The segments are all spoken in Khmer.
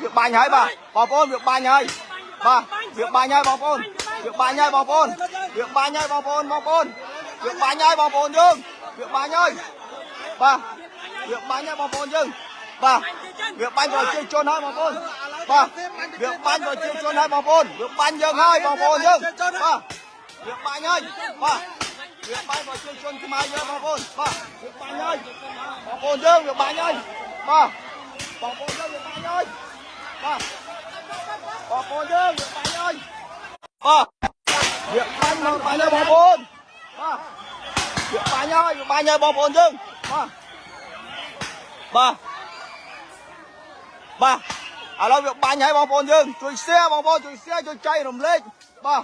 បាទវាបាញ់ហើយបាទបងប្អូនវាបាញ់ហើយបាទវាបាញ់ហើយបងប្អូនវាបាញ់ហើយបងប្អូនវាបាញ់ហើយបងប្អូនបងប្អូនវាបាញ់ហើយបងប្អូនយើងវាបាញ់ហើយបាទវាបាញ់ហើយបងប្អូនយើងបាទវាបាញ់ប្រជាជនហើយបងប្អូនបាទវាបាញ់ប្រជាជនហើយបងប្អូនវាបាញ់យើងហើយបងប្អូនយើងបាទវាបាញ់ហើយបាទវាបាញ់ប្រជាជនខ្មែរយើងបងប្អូនបាទវាបាញ់ហើយបងប្អូនយើងវាបាញ់ហើយបាទបងប្អូនយើងវាបាញ់ហើយបាទបងប្អូនយើងវាបាញ់ហើយបាទវាបាញ់មកបាញ់ហើយបងប្អូនបាទវាបាញ់ហើយវាបាញ់ហើយបងប្អូនយើងបាទបាទបាទឥឡូវវាបាញ់ហើយបងប្អូនយើងជួយ share បងប្អូនជួយ share ជួយចែករំលែកបាទ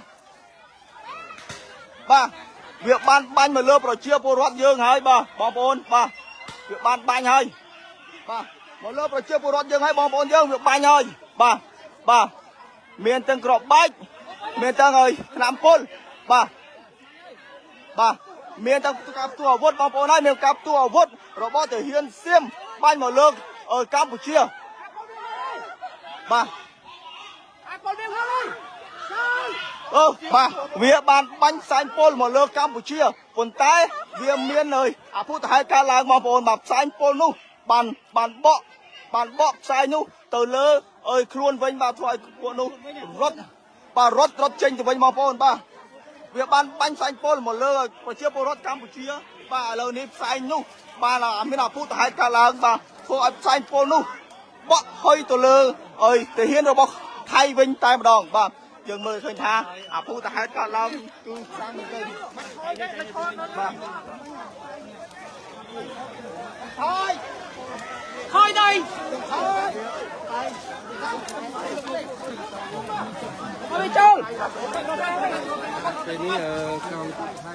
បាទវាបានបាញ់មកលើប្រជាពលរដ្ឋយើងហើយបាទបងប្អូនបាទវាបានបាញ់ហើយបាទមកលើប្រជាពលរដ្ឋយើងហើយបងប្អូនយើងវាបាញ់ហើយបាទបាទមានទាំងក្របបែកមានទាំងហើយថ្នាំពុលបាទបាទមានទាំងការផ្ទុះអាវុធបងប្អូនហើយមានការផ្ទុះអាវុធរបស់ទាហានសៀមបាញ់មកលើកម្ពុជាបាទអឺបាទវាបានបាញ់ផ្សែងពុលមកលើកម្ពុជាប៉ុន្តែវាមានហើយអភូតហេតុកើតឡើងបងប្អូនបាទផ្សែងពុលនោះបានបានបកបានបកផ្សែងនោះទៅលើអើយខ្លួនវិញបាទធ្វើឲ្យពួកនោះរត់បាទរត់រត់ចេញទៅវិញបងប្អូនបាទវាបានបាញ់ផ្សែងពុលមកលើប្រជាពលរដ្ឋកម្ពុជាបាទឥឡូវនេះផ្សែងនោះបានមានអភូតហេតុកើតឡើងបាទធ្វើឲ្យផ្សែងពុលនោះបក់ហុយទៅលើអើយទាហានរបស់ថៃវិញតែម្ដងបាទយើងមើលឃើញថាអភូតហេតុកើតឡើងគឺខ្លាំងមែនទែនបាទហើយ ថយដៃអត់ចូល ពេលនេះកងទ័ពថៃ ន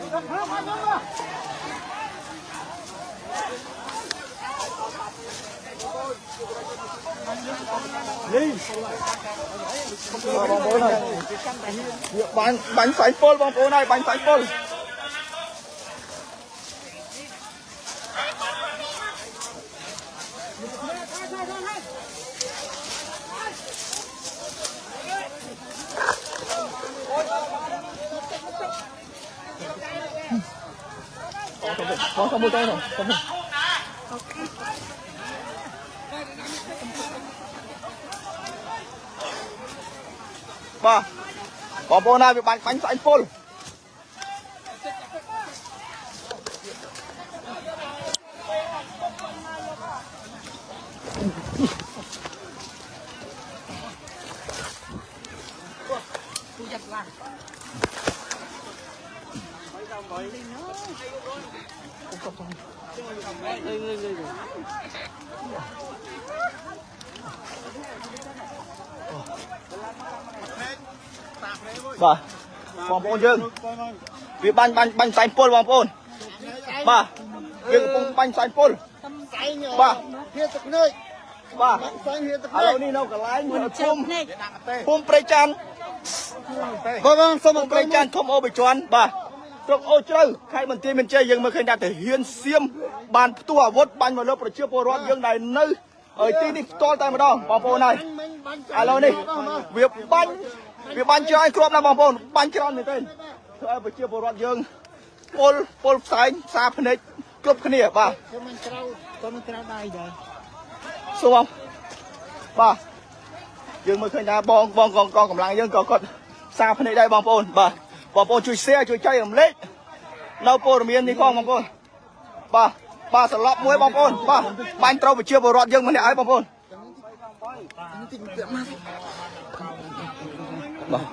េះបងប្អូនហើយវាបាញ់បាញ់ផ្សែងពុលបងប្អូនហើយបាញ់ផ្សែងពុលបងសុំមួយទៅសុំមួយបាទបងប្អូនណាវាបាញ់បាញ់ផ្សែងពុលបាទបងប្អូនយើងវាបាញ់បាញ់បាញ់ផ្សែងពុលបងប្អូនបាទវាកំពុងបាញ់ផ្សែងពុលបាទ ហៀទឹកភ្នែក បាទ ផ្សែងហៀទឹក ឥឡូវនេះនៅកន្លែងភូមិភូមិព្រៃច័ន្ទ បងបងសូម ភូមិព្រៃច័ន្ទឃុំអូបិជន់បាទស្រុកអូជ្រៅខេត្តបន្ទាយមានជ័យយើងមើលឃើញថាទាហានសៀមបានផ្ទុះអាវុធបាញ់មកលើប្រជាពលរដ្ឋយើងដែលនៅទីនេះផ្ទាល់តែម្ដងបងប្អូនហើយឥឡូវនេះវាបាញ់វាបាញ់ច្រើនគ្រាប់ណាស់បងប្អូនបាញ់ច្រើនមែនទែនធ្វើឲ្យប្រជាពលរដ្ឋយើងពុលពុលផ្សែងផ្សារភ្នែកគ្រប់គ្នាបាទ ខ្ញុំមិនក្រៅខ្ញុំមិនក្រៅដៃដែរ សូមបាទយើងមើលឃើញថាបងបងកងកងកម្លាំងយើងក៏គាត់ផ្សារភ្នែកដែរបងប្អូនបាទបងប្អូនជួយ share ជួយចែករំលែកនៅព័ត៌មាននេះផងបងប្អូនបាទបាទសន្លប់មួយបងប្អូនបាទបាញ់ត្រូវប្រជាពលរដ្ឋយើងម្នាក់ហើយបងប្អូនបាទ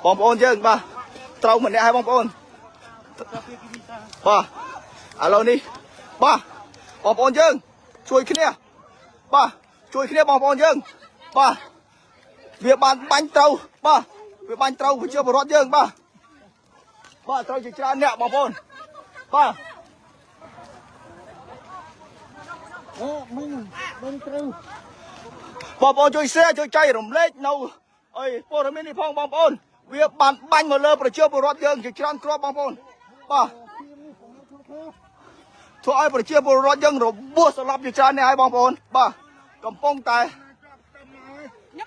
បងប្អូនយើងបាទត្រូវម្នាក់ហើយបងប្អូនបាទឥឡូវនេះបាទបងប្អូនយើងជួយគ្នាបាទជួយគ្នាបងប្អូនយើងបាទវាបានបាញ់ត្រូវបាទវាបាញ់ត្រូវប្រជាពលរដ្ឋយើងបាទបាទត្រូវជាច្រើនអ្នកបងប្អូនបាទ អូមិនមិនត្រូវ បងប្អូនជួយ share ជួយចែករំលែកនៅអីព័ត៌មាននេះផងបងប្អូនវាបានបាញ់មកលើប្រជាពលរដ្ឋយើងជាច្រើនគ្រាប់បងប្អូនបាទធ្វើឲ្យប្រជាពលរដ្ឋយើងរបួសស្លាប់ជាច្រើនអ្នកហើយបងប្អូនបាទកំពុងតែ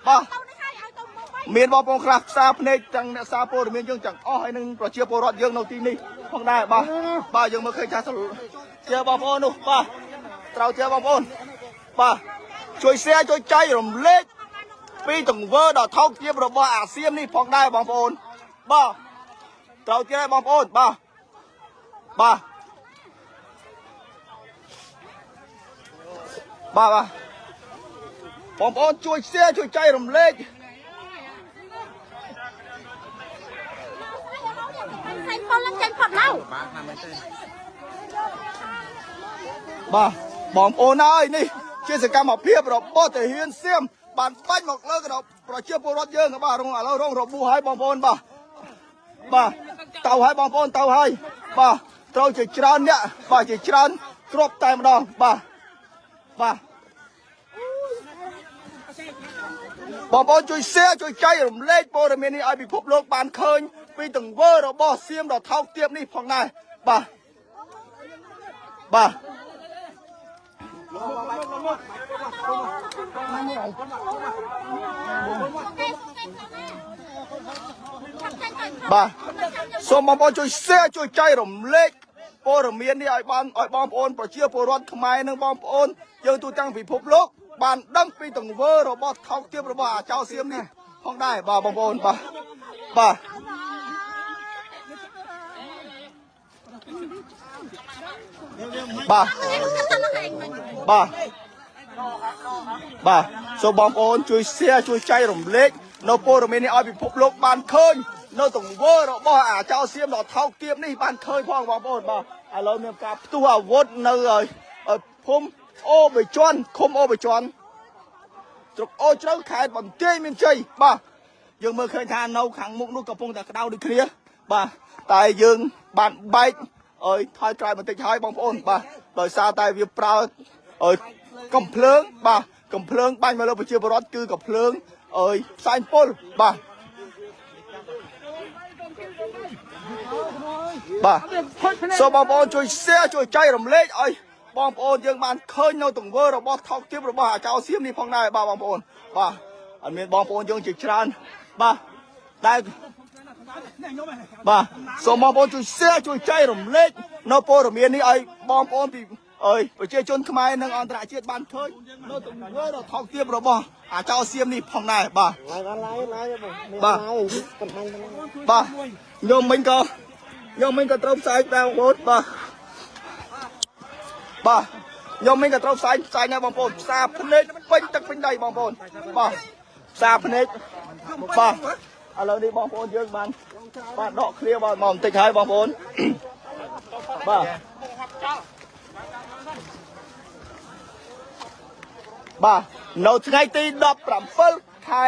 បាទ ទៅនេះហើយឲ្យទៅមកវិញ មានបងប្អូនខ្លះផ្សារភ្នែកទាំងអ្នកសារព័ត៌មានយើងទាំងអស់ហើយនឹងប្រជាពលរដ្ឋយើងនៅទីនេះផងដែរបាទបាទយើងមើលឃើញថាជាបងប្អូននោះបាទត្រូវជាបងប្អូនបាទជួយ share ជួយចែករំលែកពីទង្វើដ៏ថោកទាបរបស់អាស៊ាននេះផងដែរបងប្អូនបាទត្រូវជាបងប្អូនបាទបាទបាទបាទបងប្អូនជួយ share ជួយចែករំលែក ផ្សេងប៉ុលចេញផុតឡៅ បាទបងប្អូនហើយនេះជាសកម្មភាពរបស់ទាហានសៀមបានបាញ់មកលើកដល់ប្រជាពលរដ្ឋយើងបាទរងឥឡូវរងរបួសហើយបងប្អូនបាទបាទទៅហើយបងប្អូនទៅហើយបាទត្រូវជាច្រើនអ្នកបាទជាច្រើនគ្រាប់តែម្ដងបាទបាទបងប្អូនជួយ share ជួយចែករំលែកព័ត៌មាននេះឲ្យពិភពលោកបានឃើញពីទង្វើរបស់សៀមដ៏ថោកទាបនេះផងដែរបាទបាទ បាទសូមបងប្អូនជួយ share ជួយចែករំលែកព័ត៌មាននេះឲ្យបានឲ្យបងប្អូនប្រជាពលរដ្ឋខ្មែរនិងបងប្អូនយើងទូទាំងពិភពលោកបានដឹងពីទង្វើរបស់ថោកទាបរបស់អាចៅសៀមនេះផងដែរបាទបងប្អូនបាទបាទបាទបាទបាទសូមបងប្អូនជួយ share ជួយចែករំលែកនៅព័ត៌មាននេះឲ្យពិភពលោកបានឃើញនៅទង្វើរបស់អាចៅសៀមដ៏ថោកទាបនេះបានឃើញផងបងប្អូនបាទឥឡូវមានការផ្ទុះអាវុធនៅឲ្យភូមិអូបេជន់ឃុំអូបេជន់ស្រុកអូជ្រៅខេត្តបន្ទាយមានជ័យបាទយើងមើលឃើញថានៅខាងមុខនោះកំពុងតែក្តៅដូចគ្នាបាទតែយើងបានបែកឲ្យថយក្រោយបន្តិចហើយបងប្អូនបាទដោយសារតែវាប្រើឲ្យកំភ្លើងបាទកំភ្លើងបាញ់មកលើប្រជាពលរដ្ឋគឺកំភ្លើងឲ្យផ្សែងពុលបាទបាទសូមបងប្អូនជួយ share ជួយចែករំលែកឲ្យបងប្អូនយើងបានឃើញនៅទង្វើរបស់ថោកទាបរបស់អាចៅសៀមនេះផងដែរបាទបងប្អូនបាទអត់មានបងប្អូនយើងជាច្រើនបាទតែបាទសូមបងប្អូនជួយ share ជួយចែករំលែកនៅព័ត៌មាននេះឲ្យបងប្អូនពីអើយប្រជាជនខ្មែរនិងអន្តរជាតិបានឃើញនៅទង្វើដ៏ថោកទាបរបស់អាចៅសៀមនេះផងដែរបាទ ឡាយបានឡាយឡាយបងមាន បាទ ឡាយកំហាញ់ហ្នឹង បាទខ្ញុំមិញក៏ខ្ញុំមិញក៏ត្រូវផ្សាយដែរបងប្អូនបាទបាទខ្ញុំមិញក៏ត្រូវផ្សាយផ្សាយដែរបងប្អូនផ្សារភ្នែកពេញទឹកពេញដីបងប្អូនបាទផ្សារភ្នែកបាទឥឡូវនេះបងប្អូនយើងបានបាទដកឃ្លាបាទមកបន្តិចហើយបងប្អូនបាទបាទនៅថ្ងៃទី17ខែ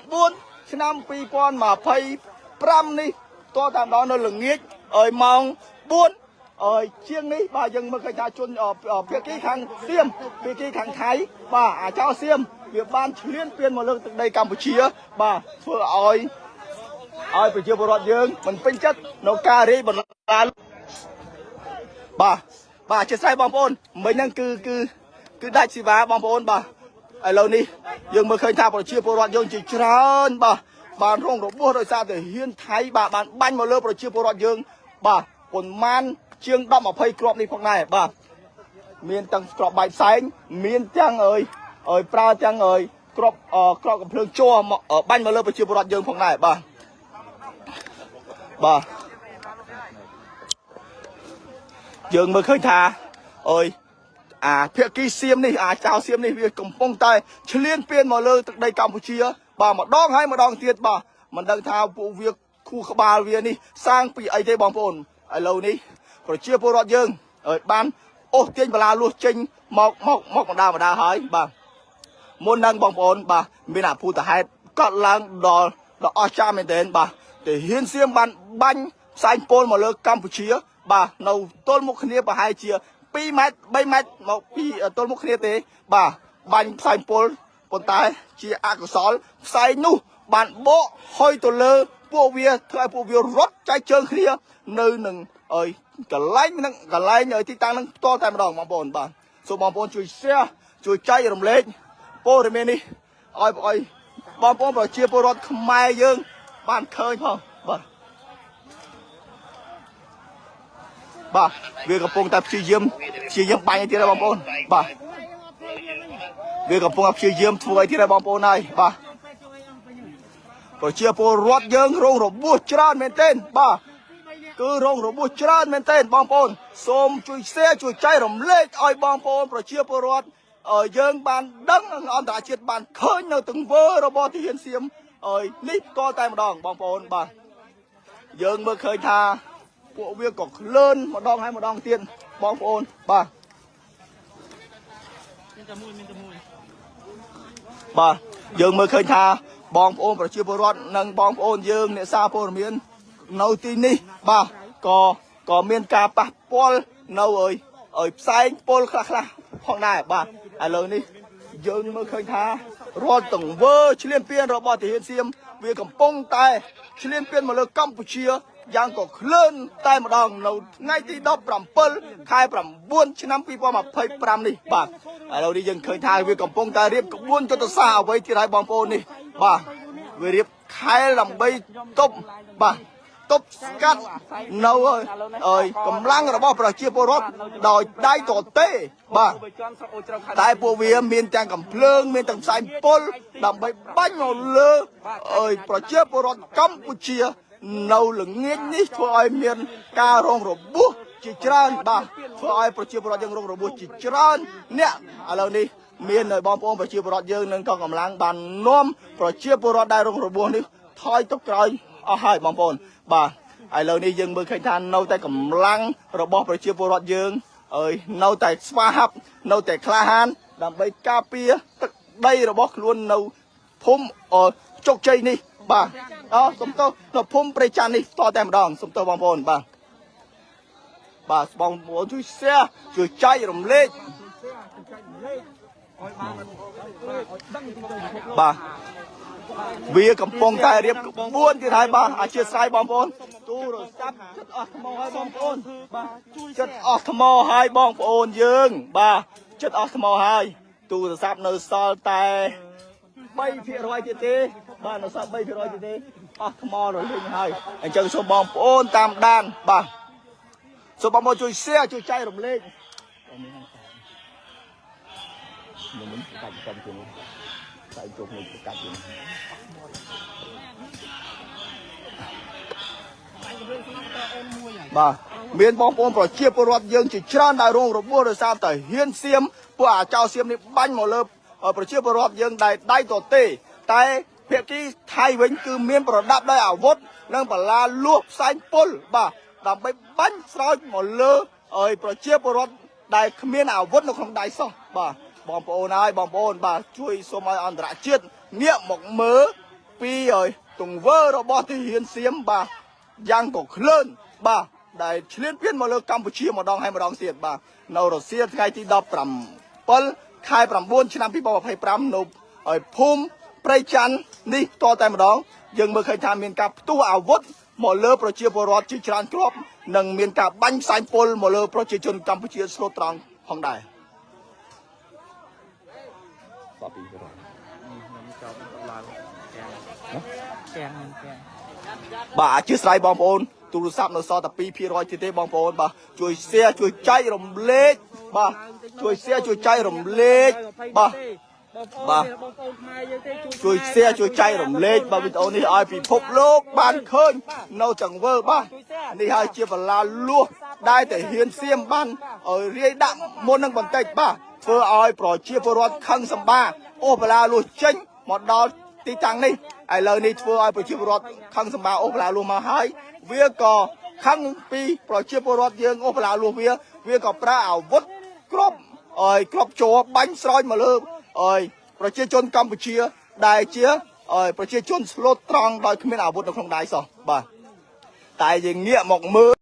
9ឆ្នាំ2025នេះតតាមដល់នៅល្ងាចឲ្យម៉ោង4ឲ្យជាងនេះបាទយើងមើលឃើញថាជនភាគីខាងសៀមភាគីខាងថៃបាទអាចោសៀមវាបានឈ្លានពានមកលើទឹកដីកម្ពុជាបាទធ្វើឲ្យឲ្យប្រជាពលរដ្ឋយើងមិនពេញចិត្តនៅការរាយបណ្ដាលបាទបាទអធិស្ឋានបងប្អូនមិញហ្នឹងគឺគឺគឺដាច់សេវាបងប្អូនបាទឥឡូវនេះយើងមើលឃើញថាប្រជាពលរដ្ឋយើងជាច្រើនបាទបានរងរបួសដោយសារតែហ៊ានថៃបាទបានបាញ់មកលើប្រជាពលរដ្ឋយើងបាទប៉ុន្មានជាង10 20គ្រាប់នេះផងដែរបាទមានទាំងគ្រាប់បែកផ្សែងមានទាំងអើយអើយប្រើទាំងអើយគ្រាប់គ្រាប់កំភ្លើងជ័រមកបាញ់មកលើប្រជាពលរដ្ឋយើងផងដែរបាទបាទយើងមើលឃើញថាអើយអាភាគីសៀមនេះអាចៅសៀមនេះវាកំពុងតែឈ្លានពានមកលើទឹកដីកម្ពុជាបាទម្ដងហើយម្ដងទៀតបាទមិនដឹងថាពួកវាខួរក្បាលវានេះសាងពីអីទេបងប្អូនឥឡូវនេះប្រជាពលរដ្ឋយើងអើយបានអូសទាញបលាលួសចេញមកមកមកបណ្ដាបណ្ដាហើយបាទមុននឹងបងប្អូនបាទមានអភូតហេតុកត់ឡើងដល់ដល់អស្ចារ្យមែនទែនបាទទាហានសៀមបានបាញ់ផ្សែងពុលមកលើកម្ពុជាបាទនៅទល់មុខគ្នាប្រហែលជា2ម៉ែត្រ3ម៉ែត្រមកពីទល់មុខគ្នាទេបាទបាញ់ផ្សែងពុលប៉ុន្តែជាអកុសលផ្សែងនោះបានបកហុយទៅលើពួកវាធ្វើឲ្យពួកវារត់ចែកជើងគ្នានៅនឹងអើយកន្លែងនឹងកន្លែងទីតាំងនឹងផ្ទាល់តែម្ដងបងប្អូនបាទសូមបងប្អូនជួយ share ជួយចែករំលែកព័ត៌មាននេះឲ្យឲ្យ បងប្អូនប្រជាពលរដ្ឋខ្មែរយើង បានឃើញផងបាទបាទវាកំពុងតែព្យាយាមព្យាយាមបាញ់ឲ្យទៀតហើយបងប្អូនបាទវាកំពុងតែព្យាយាមធ្វើឲ្យទៀតហើយបងប្អូនហើយបាទប្រជាពលរដ្ឋយើងរងរបួសច្រើនមែនទែនបាទគឺរងរបួសច្រើនមែនទែនបងប្អូនសូមជួយ share ជួយចែករំលែកឲ្យបងប្អូនប្រជាពលរដ្ឋឲ្យយើងបានដឹងអន្តរជាតិបានឃើញនៅទង្វើរបស់ទាហានសៀមឲ្យនេះផ្ទាល់តែម្ដងបងប្អូនបាទយើងមើលឃើញថាពួកវាក៏ក្លឿនម្ដងហើយម្ដងទៀតបងប្អូនបាទបាទយើងមើលឃើញថាបងប្អូនប្រជាពលរដ្ឋនិងបងប្អូនយើងអ្នកសារព័ត៌មាននៅទីនេះបាទក៏ក៏មានការប៉ះពាល់នៅអើយអើយផ្សែងពុលខ្លះខ្លះផងដែរបាទឥឡូវនេះយើងមើលឃើញថារាល់ទង្វើឈ្លានពានរបស់ទាហានសៀមវាកំពុងតែឈ្លានពានមកលើកម្ពុជាយ៉ាងក៏ក្លឿនតែម្ដងនៅថ្ងៃទី17ខែ9ឆ្នាំ2025នេះបាទឥឡូវនេះយើងឃើញថាវាកំពុងតែរៀបក្បួនយុទ្ធសាស្ត្រអ្វីទៀតហើយបងប្អូននេះបាទវារៀបខែលដើម្បីទប់បាទទប់ស្កាត់នៅអើយកម្លាំងរបស់ប្រជាពលរដ្ឋដោយដៃទទេបាទ បីជាន់ស្រុកអូជ្រៅខេត្ត តែពួកវាមានទាំងកំភ្លើងមានទាំងផ្សែងពុលដើម្បីបាញ់មកលើអើយប្រជាពលរដ្ឋកម្ពុជានៅល្ងាចនេះធ្វើឲ្យមានការរងរបួសជាច្រើនបាទធ្វើឲ្យប្រជាពលរដ្ឋយើងរងរបួសជាច្រើនអ្នកឥឡូវនេះមាននៅបងប្អូនប្រជាពលរដ្ឋយើងនឹងកងកម្លាំងបាននាំប្រជាពលរដ្ឋដែលរងរបួសនេះថយទៅក្រោយអស់ហើយបងប្អូនបាទឥឡូវនេះយើងមើលឃើញថានៅតែកម្លាំងរបស់ប្រជាពលរដ្ឋយើងអើយនៅតែស្វាហាប់នៅតែក្លាហានដើម្បីការពារទឹកដីរបស់ខ្លួននៅភូមិអជោគជ័យនេះបាទអូសុំទោសនៅភូមិព្រៃច័ន្ទនេះតតែម្ដងសុំទោសបងប្អូនបាទបាទបងប្អូនជួយ share ជួយចែករំលែកបាទវាកំពុងតែរៀបក្បួនទៀតហើយបាទអធិស្ឋានបងប្អូនទូរស័ព្ទចិត្តអស់ថ្មហើយបងប្អូនបាទចិត្តអស់ថ្មហើយបងប្អូនយើងបាទចិត្តអស់ថ្មហើយទូរស័ព្ទនៅសល់តែ3%ទៀតទេបាទនៅសល់3%ទៀតទេអស់ថ្មរលីងហើយអញ្ចឹងសូមបងប្អូនតាមដានបាទសូមបងប្អូនជួយ share ជួយចែករំលែកមុនកាច់កំជាងតែជុំមួយកាច់ជាងបាទមានបងប្អូនប្រជាពលរដ្ឋយើងជាច្រើនដែលរងរបួសដោយសារតែហ៊ានសៀមពួកអាចោសៀមនេះបាញ់មកលើប្រជាពលរដ្ឋយើងដែលដៃទទេតែភាគីថៃវិញគឺមានប្រដាប់ដោយអាវុធនិងបន្លាលួសផ្សែងពុលបាទដើម្បីបាញ់ស្រោចមកលើឲ្យប្រជាពលរដ្ឋដែលគ្មានអាវុធនៅក្នុងដៃសោះបាទបងប្អូនហើយបងប្អូនបាទជួយសូមឲ្យអន្តរជាតិងាកមកមើលពីឲ្យទង្វើរបស់ទាហានសៀមបាទយ៉ាងក៏ក្លឿនបាទដែលឈ្លានពានមកលើកម្ពុជាមួយម្ដងហើយម្ដងទៀតបាទនៅរុស្ស៊ីថ្ងៃទី17ខែ9ឆ្នាំ2025នៅឲ្យភូមិព្រៃច័ន្ទនេះតតែម្ដងយើងមើលឃើញថាមានការផ្ទុះអាវុធមកលើប្រជាពលរដ្ឋជាច្រើនគ្រាប់និងមានការបាញ់ផ្សែងពុលមកលើប្រជាជនកម្ពុជាស្លូតត្រង់ផងដែរតពីរ ខ្ញុំចប់ឡើងទាំងទាំងទាំង បាទអធិស្ឋានបងប្អូនទូរស័ព្ទនៅសល់តែ2%ទៀតទេបងប្អូនបាទជួយ share ជួយចែករំលែកបាទជួយ share ជួយចែករំលែកបាទ បងប្អូន បាទ បងប្អូនខ្មែរយើងទេជួយ ជួយ share ជួយចែករំលែកបាទវីដេអូនេះឲ្យពិភពលោកបានឃើញនៅចង្វើបាទនេះហើយជាបន្លាលួសដែលតែហ៊ានសៀមបានឲ្យរាយដាក់មុននឹងបន្តិចបាទធ្វើឲ្យប្រជាពលរដ្ឋខឹងសម្បាអូសបន្លាលួសចេញមកដល់ទីតាំងនេះឥឡូវនេះធ្វើឲ្យប្រជាពលរដ្ឋខឹងសម្បាអូសបន្លាលួសមកហើយវាក៏ខឹងពីប្រជាពលរដ្ឋយើងអូសបន្លាលួសវាវាក៏ប្រើអាវុធគ្រាប់ឲ្យគ្រាប់ជ័របាញ់ស្រោចមកលើឲ្យប្រជាជនកម្ពុជាដែលជាឲ្យប្រជាជនស្លូតត្រង់ដោយគ្មានអាវុធនៅក្នុងដៃសោះបាទតែយើងងាកមកមើល